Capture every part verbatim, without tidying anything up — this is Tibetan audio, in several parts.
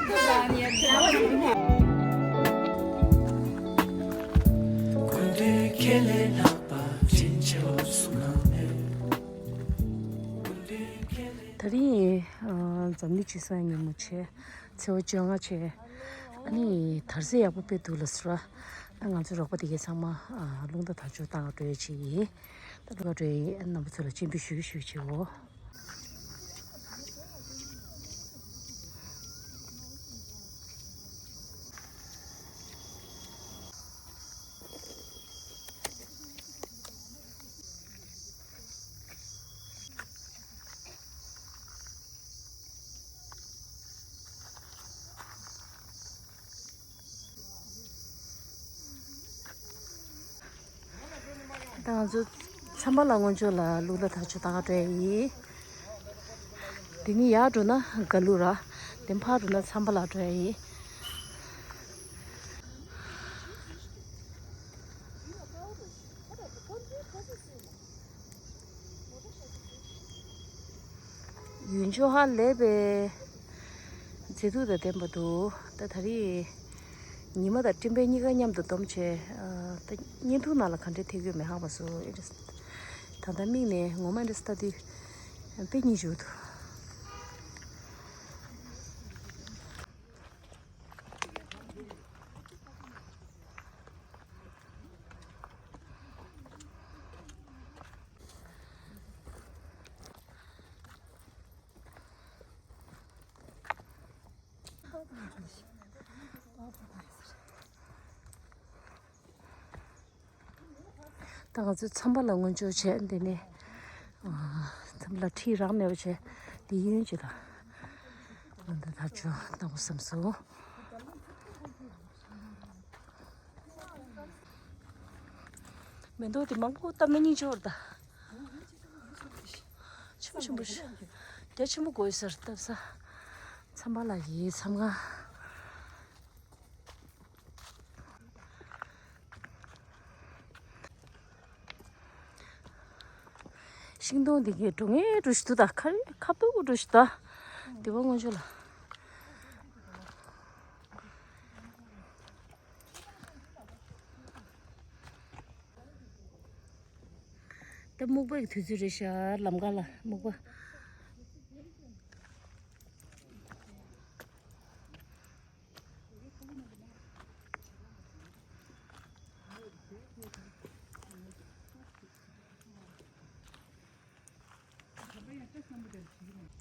ད་རིང་ཨ་འཛམ་གླིང་སྤྱི་བསང་ཉིན་མོ་བྱས། ཚེས་པ་བཅོ་ལྔ་བྱས། ཨ་ནི་དར་ཟས་ཡག་པོ་དཔེ་འདུག་ལ་ཟེར་བ། ཨ་ང་ཚོའི་རོགས་པ་དེ་གས་ཚང་མ་ཨ་རླུང་རྟ་དར་ལྕོག་བཏང་ག་འགྲོ་ཡ་ཅིག་ཡིན། ད་རླུང་རྟ་འགྲོ་ཡ་ཡིན། ཨ་རྣམ་པ་ཚོ་ལ་སྤྱན་འབུལ་ཞུ་ཞུ་བྱེད་འོ། ད་ང་ཚོ་ཚམས་པ་ལ་སྔོན་ཆད་ལ་རླུང་རྟ་དར་ལྕོག་བཏང་ག་འགྲོ་ཡ་ཡིན། དེ་ནས་ཡར་འགྲོ་ན་དགའ་ལུ་ར། དེ་ཕར་འགྲོ་ན་ཚམས་པ་ལ་འགྲོ་ཡ་ཡིན། ཡུལ་ལྗོངས་ཧ་ལས་པའི་མཛེས་སྡུག་དང་ལྡན་པ་འདུག་ད་ད་རེས་ཉི་མ་དང་སྤྲིན་པ་གཉིས་ཀ་མཉམ་དུ་བསྡོམས་བྱས། ད་བརྙན་ཐུང་ནང་ལ་ག་འདྲས་ཐེབས་ཡོད་མེད་ཧ་མ་སོང་། ཨེ་འདྲས། ད་ལྟ་མིག་ནས་ངོ་མ་འདྲས་ལྟ་དུས་དཔེ་སྙིང་རྗེ་པོ་འདུག་ད་ང་ཚོས་ཚམས་པ་ལ་སྔོན་འཇོག་བྱས། འདི་ནས་ཨ་ཚམས་པ་ལ་ཁྲིད་རག་མེད་པ་བྱས། འདི་གཡས་གཡོན་ཅིག་ལ་ང་ཚོ་དར་ལྕོག་བཏང་དགོས་བསམ་སོང་། མེ་ཏོག་དེ་མང་པོ་བཏབ་ན་སྙིང་རྗེ་པོ་རེད་ད། ཆེན་པོ་ཆེན་པོ་ཞིག་རྒྱ་ཆེན་པོ་དགོས་ཟེར་བཏབ་ས། ཚམས་པ་ལ་ཡི་ཚམས་ཁང་། ཤིང་སྡོང་འདི་གའི་འགྲོ་ངེས་འགྲོ་ཞིག་འདུག་ད་ཁ་རི་ཁ་ཐུག་འགྲོ་ཞིག་ད། འདི་བ་སྔོན་ཆད་ལ། ད་སྨུག་པའི་དུས་ཚོད་རེད་ཤག་ལམ་ཁ་ལ་སྨུག་པ།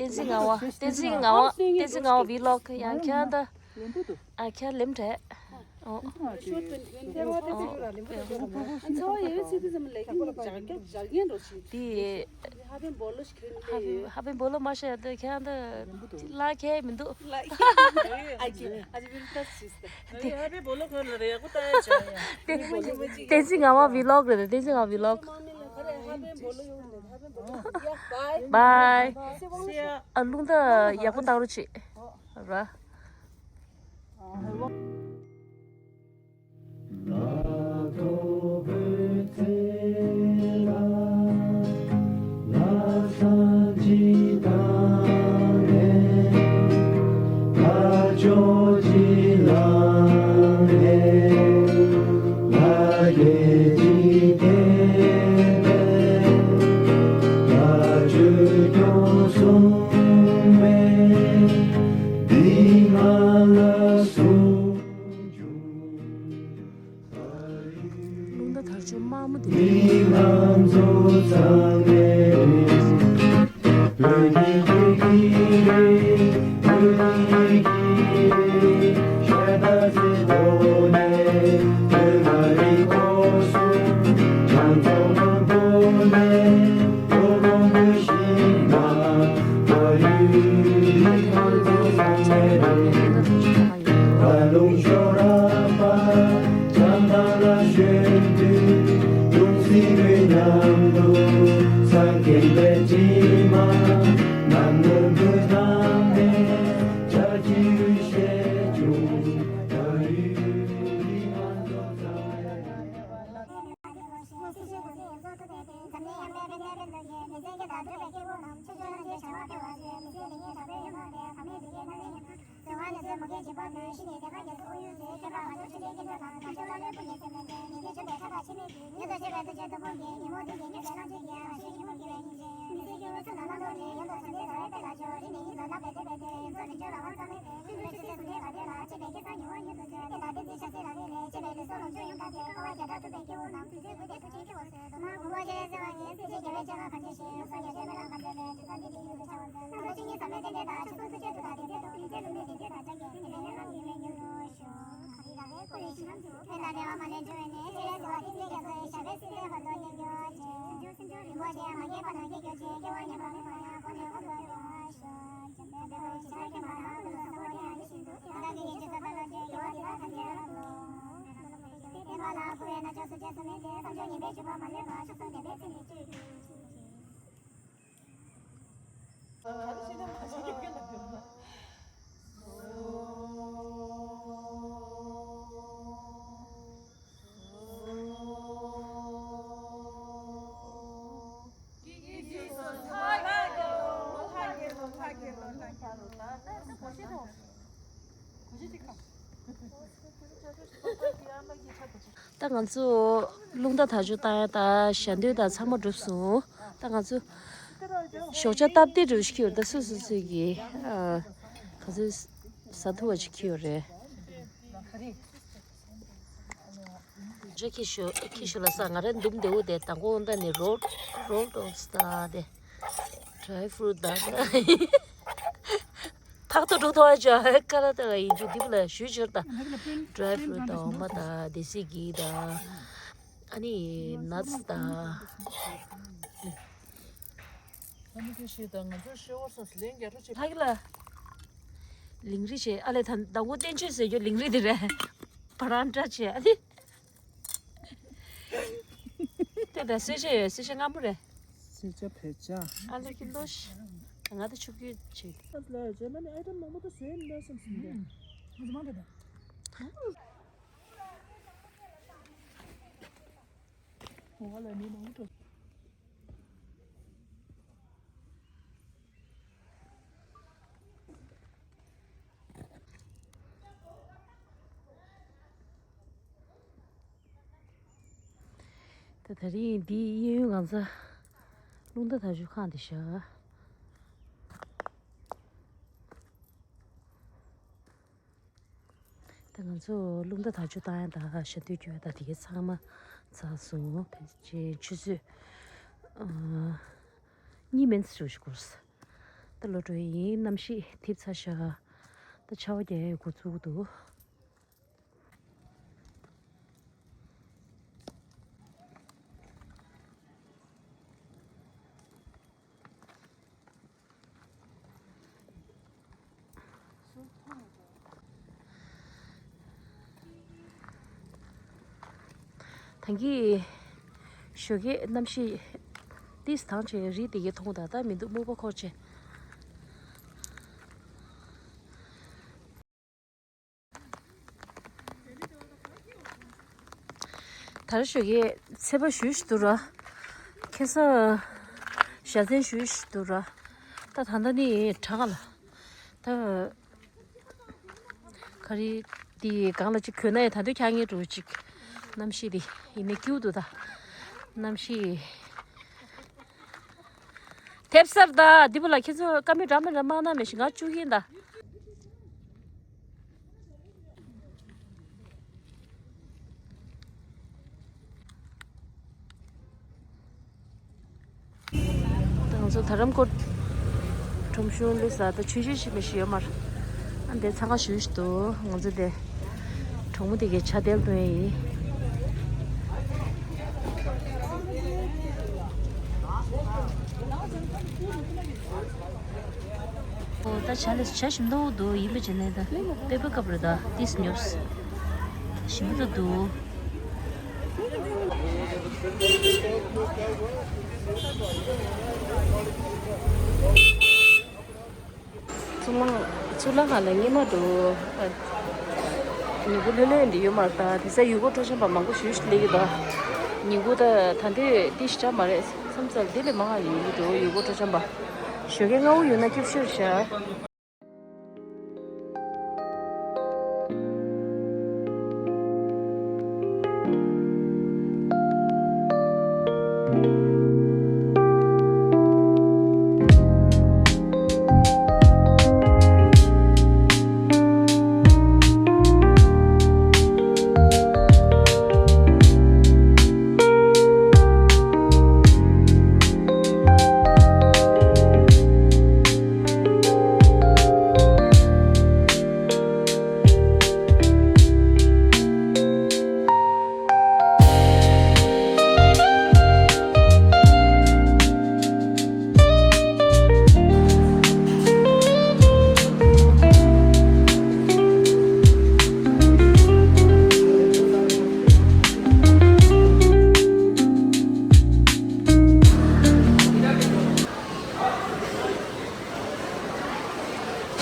བསྟན་འཛིན་ངག་དབང་། བསྟན་འཛིན་ངག་དབང་། བསྟན་འཛིན་ངག་དབང་བི་ལོག་ཡང་ཁྱེད་ད། ཨ་ཁྱེད་ལེམ་དྲེད། ཨོ། དེ། ཧ་པན་སྦོ་ལོ་མ་ཤེས་ཏེ་ཁྱེད་ད། ལ་ཁྱེད་མི་འདུག་བསྟན་འཛིན་ངག་དབང་བི་ལོག་རེད། བསྟན་འཛིན་ངག་དབང་བི་ལོག Bye. ཨ་རླུང་རྟ་ཡག་པོ་བཏང་རོགས་བྱེད། ར། རླུང་རྟ་དར་ལྕོག་དམར་མོ་དེ། ད་ང་ཚོ་རླུང་རྟ་དར་ལྕོག་བཏང་ཡ་ད་ཞལ་འདོན་དང་ཚང་མ་གྲུབ་སོང་། ད་ང་ཚོ་ཞོགས་ཇ་སྟབས་བདེ་འགྲོ་ཞིག་ཡོད། ད་སུ་སུ་སུ་གི་ཨ་ག་ཚོད་ཟ་ཐུབ་པ་ཅིག་ཁྱེར་ཡོད་རེད། ཇ་ཁྱི་ཤོ་ཁྱི་ཤོ་ལ་ས་ང་རེ་འདུམ་བདེ་བོ་དེ་དང་པོ་འོང་ད་ནི་རོལ་རོལ་ཏོག་སི་ད་དེ་ཌ་རའི་ཕུ་རུ་ཊི་ད་ད་ཐག་ཏུ་འགྲོ་ཐོག་ཅ་ཧེ་ཀ་ལ་ད་ཡིན་ཅུ་དིབ་ལ་ཞུ་ཕྱིར་ད་ཌ་རའི་ཕུ་རུ་ཊི་ད་འོ་མ་ད་དེ་སི་གི་ད་ཨ་ནི་ནཊ་སི་ད། ཨ་ནི་ཁྱི་ཤི་ད་ང་ཚོ་ཤི་བར་སོང་ལན་རྒྱ་རོ་ཆེ་ཕ་གི་ལ་ལིང་རི་ཆེ་ཨ་ལེ་ད་ད་ངོ་བསྟན་ཆོས་ཟེར་རྒྱུ་ལིང་རི་དེ་རེད། བ་རང་འདྲ་ཆེ་ཨ་ནི། དེ་ད་སེ་ཤེ་ཡོད་སེ་ཤེ་སྔ་མོ་རེད། སེ་ཆ་བེ་ཆ། ཨ་ལེ་ཀི་ལོ་ཤི། ང་ད་ཆུ་ཁྱུ་ཆེ། ཨ་ལེ་ཇེ་མ་ནི་ཨའི་ཊམ་མང་པོ་ད་བཟོས་ཡིན་ན་བསམ་སོང་། ང་ཚོ་མང་རེད་ད། ང་ལ་མི་མང་པོ་འགྲོ། ད་ད་རིང་འདི་གཡས་གཡོན་ང་ཚོ་རླུང་རྟ་དར་ལྕོག་ཁང་དེ་བཞག་ད་ང་ཚོ་རླུང་རྟ་དར་ལྕོག་བཏང་ཡ་ད་ཞལ་འདོན་རྒྱག་ཡ་ད་དེ་གའི་ཚང་མ་ཚར་སོང་། ཕལ་ཆེར་ཆུ་ཚོད་ཨ་གཉིས་མན་ཙམ་ཞིག་འགོར་སོང་། ད་ལོག་འགྲོ་ཡ་ཡིན། གནམ་གཤིས་འཐིབས་ཚར་ཤག་ད་ཆར་པ་རྒྱག་ཡ་འགོ་བཙུགས་འདུག་ད་གིན་ཞོགས་ཀས་གནམ་གཤིས་ཏིས་དྭངས་བྱས། རི་དེ་གའི་མཐོང་ད་ད་མི་འདུག་སྨུག་པ་འཁོར་བྱས། ད་རེས་ཞོགས་ཀས་ཚོད་དཔག་ཞུས་ཤིག་འདུག་ར། ཁ་སང་ཞལ་ཚན་ཞུས་ཤིག་འདུག་ར། ད་ད་ལྟ་ནི་གྲང་ལ། ད་ག་རེ་དེ་སྒང་ལ་ཅིག་གོན་ན་ཡང་ད་དུང་འཁྱག་ངེས་འགྲོ་ཅིག་གནམ་གཤིས་དེ་ཡིན་ནའི་སྐྱིད་འདུག་ད་གནམ་གཤིས། ཐེབས་སར་ད་འདི་པོ་ལ་ཁྱེད་ཚོ་ཀ་མེད་འདྲ་མི་འདྲ་མང་ན་མེད་ཤི་ང་བཅུག་གིན་ད། ང་ཚོ་དྷ་རམ་ཀོར་ཁྲོམ་གཞུང་ལུས་ས་ད་ཆུ་ཤུལ་ཞིག་མི་ཤི་ཡོད་མར། ཨ་འདི་ཚང་ཁ་ཞུ་ཞིག་འདུག་ང་ཚོ་དེ་གྲོགས་མོ་དེ་གའི་ཇ་དེ་ལ་འཐུང་ཡ་ཡིན། ཨོ་ད་ཇ་ལས་ཇ་ཞིམ་མདོག་འདུག་ཡིན་པ་བྱས་ནས་ད་པེ་པ་ཀབ་རེད་ད་ཏིས་ཉོབས་ཞིམ་པོ་ད་འདུག་ཚུར་ལ་ཚུར་ལ་ང་ལ་སྙེ་མ་འདུག་ཉིན་གུང་ལྷོད་ལྷོད་འདི་ཡོད་མ་རེད་ད། དེ་ཚེ་ཡུལ་སྐོར་སྤྲོ་འཆམ་པ་མང་པོ་ཞུ་ཞིག་སླེབས་ཀྱི་འདུག་ཉིན་གུང་ད་ད་འདི་འདི་ཞིག་འདྲ་མ་རེད་བསམ་ཚར། འདི་ལས་མང་བ་ཡོད་ཀྱི་འདུག་ཡུལ་སྐོར་སྤྲོ་འཆམ་པ་ཞོགས་ཀས་སྔ་པོ་ཡོང་ན་སྐྱིད་ཤོས་རེད་ཤག་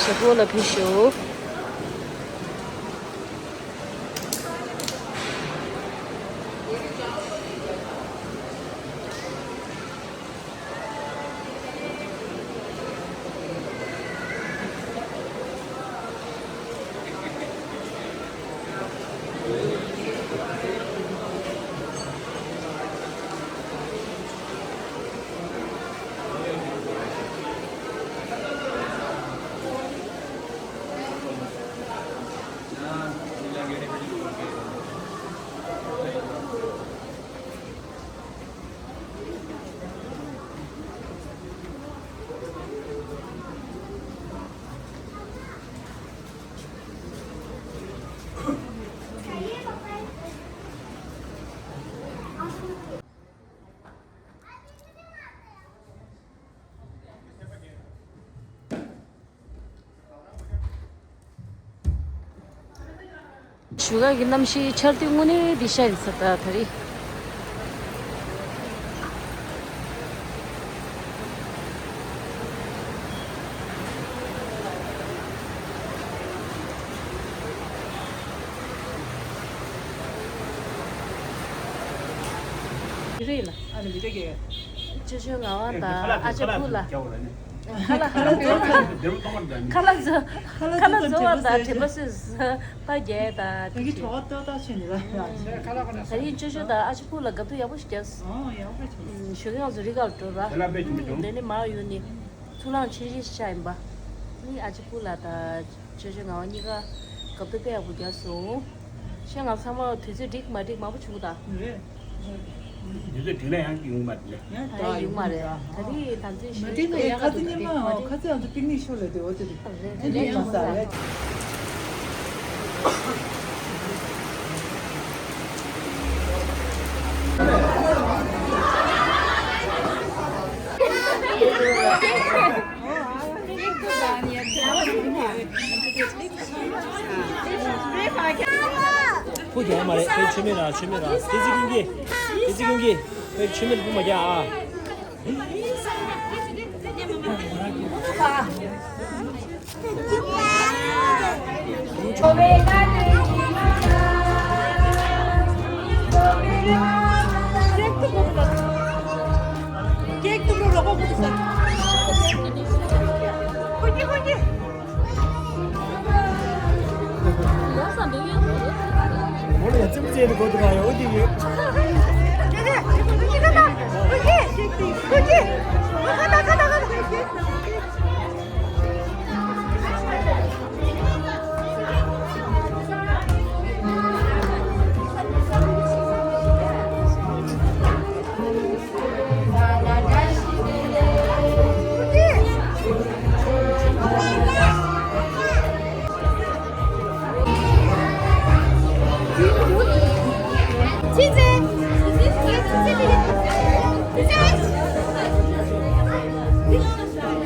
སྒོ་ལ་ཕེབས་ཤོག་བཞུགས་སྒར་གྱི་གནམ་གཤིས་ཆར་དུས་དངོས་གནས་འདི་ཤ་ཡིན་ས་ད་ད་རེད། རེད་ལ། ཨ་ནི་མི་དེ་གས། ཅོ་ཅོ་ངག་དབང་དང་ཨ་ཅག་ཕུ་ལ། ཁ་ལག་ཁ་ལག་ཁ་ལག་ཁ་ལག་ཟོ་བ་དང་དྲན་པ་གསོས་པ་རྒྱལ་དང་དེ་གི་གྲོགས་ཏོ་ཏོ་ཆེ་ནི་ལ། ད་རིང་ཅོ་ཅོ་དང་ཨ་ཅག་ཕུ་ལ་དགའ་སྡུག་ཡག་པོ་ཞིག་བརྒྱབ་སོང་། ཨོ་ཡག་པོ་བྱུང་། ཞོགས་ཀས་ང་ཚོ་རི་སྒང་འགྲོ་ར། དེ་ལ་དཔེ་ཆེན་པོ་བྱུང་། དེ་ནི་མ་ཡུལ་ནི་ཚུར་ལངས་ཆེ་ཆེ་ཤ་ཡིན་པ། ནི་ཨ་ཅག་ཕུ་ལ་དང་ཅོ་ཅོ་ངག་དབང་གཉིས་ཀ་དགའ་སྡུག་དཔེ་ཡག་པོ་བརྒྱབ་སོང་། ཤ་ང་ཚང་མ་དུས་ཚོད་འགྲིག་མ་འགྲིག་མང་པོ་བྱུང་ད། རེད། དུས་ཚོད་འགྲིག་ན་ཡང་ཡོང་མ་རེད། ཡང་ད་ཡོང་མ་རེད། ད་རེས་དམ་འཛིན་ཞུ་མ་འགྲིག་ན་ཡང་ཁ་ཚིག་ཉི་མ་ཁ་ཚིག་ང་ཚོ་པིག་ནིག་ཤོར་ལ་དེ་འོ་དེ་རེད། དེ་འདྲ་ཡང་མ་ཟ་རེད། ཕུ་རྒྱག་མ་རེད། ཕེ་ཆུ་མེད་ར་ཆུ་མེད་ར། ཏི་ཙི་ཀུན་གྱིས་ཏི་ཙི་ཀུན་གྱིས་ཕེ་ཆུ་མེད་ཕུ་མ་རྒྱག་ཨ།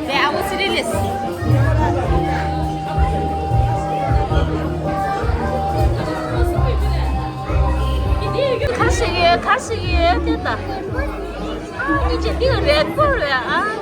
དེ་ཨ་བོ་སི་རི་ལིས། གར་ཞིག་ཡོད། གར་ཞིག་ཡོད་དེ་ད། ཨ་ནི་ཅི་འདི་རེད་པོ་རེད་ཨ།